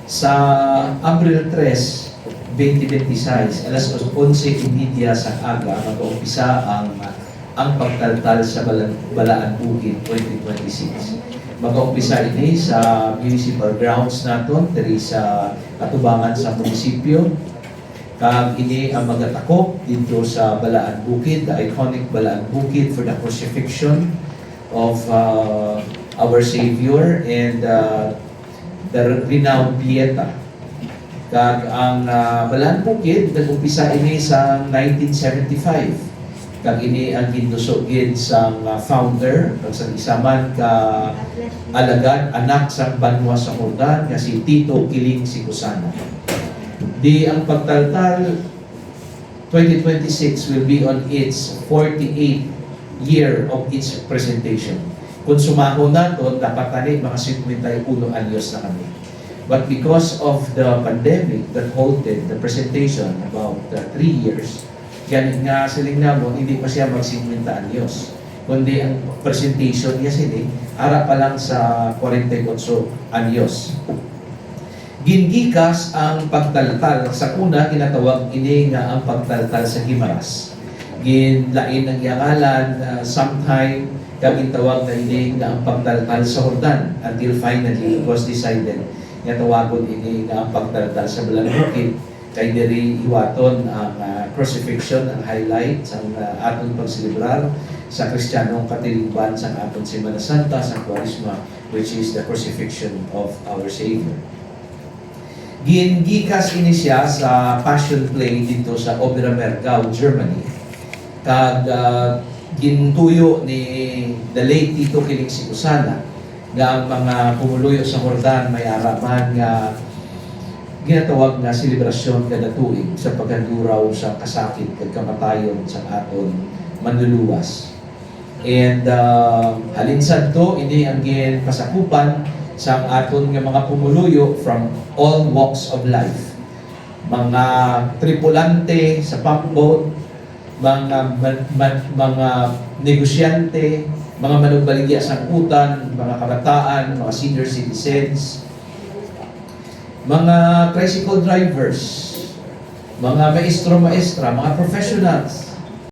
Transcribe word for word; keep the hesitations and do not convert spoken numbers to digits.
Sa Abril tres, twenty twenty-six, alas onse y media sa aga, mag-uumpisa ang, ang pagtaltal sa Balan-, Balaan Bukid twenty twenty-six. Mag-uumpisa ini sa municipal grounds naton, diri sa atubangan sa munisipyo. Kag ini ang magatakop dito sa Balaan Bukid, the iconic Balaan Bukid for the crucifixion of, uh, our Savior and, uh, the renowned Pieta. Kag ang, ah, Balaan Bukid, nag-umpisa ini sa nineteen seventy-five. Kag ini ang ginduso gid sang, ah, founder, kag sang isa man ka alagad, anak sang banwa sa Jordan, nga si Tito Kiling Sikusana. Di ang pagtaltal, twenty twenty-six will be on its forty-eighth year of its presentation. Kung sumahon naton, dapat tani mga fifty-one anyos na kami. But because of the pandemic that halted the presentation about, uh, three years, gani nga siling namon, hindi pa siya mag fifty anyos. Kundi ang presentation niya sini, ara pa lang sa forty-eight anyos. Gingikas ang pagtaltal. Sa una, ginatawag ini nga ang pagtaltal sa Guimaras. Ginlain ang iya ngalan, ah, sometime, kag gintawag na ini nga ang pagtaltal sa Jordan, until finally it was decided nga tawagon ini nga ang pagtaltal sa Balaan Bukid, kay diri hiwaton ang, ah, crucifixion, ang highlight sang, ah, aton pagselebrar sa Kristiyanong katilingban sang aton Semana Santa, sang Kuwaresma, which is the crucifixion of our Savior. Gingikas ini siya sa Passion Play dito sa Oberammergau, Germany. Kag, ah, gintuyo ni the late Tito Kiling Sikusana nga ang mga pumuluyo sa Jordan may ara man nga ginatawag nga selebrasyon kada tuig sa paghanduraw sa kasakit kag kamatayon sa aton Manluluwas. And, uh, halin sadto, ini ang ginpasakupan sang aton nga mga pumuluyo from all walks of life. Mga tripulante sa pump boat, mga man-, man-, mga negosyante, mga manugbaligya sang utan, mga kabataan, mga senior citizens, mga tricycle drivers, mga maestro-maestra, mga professionals,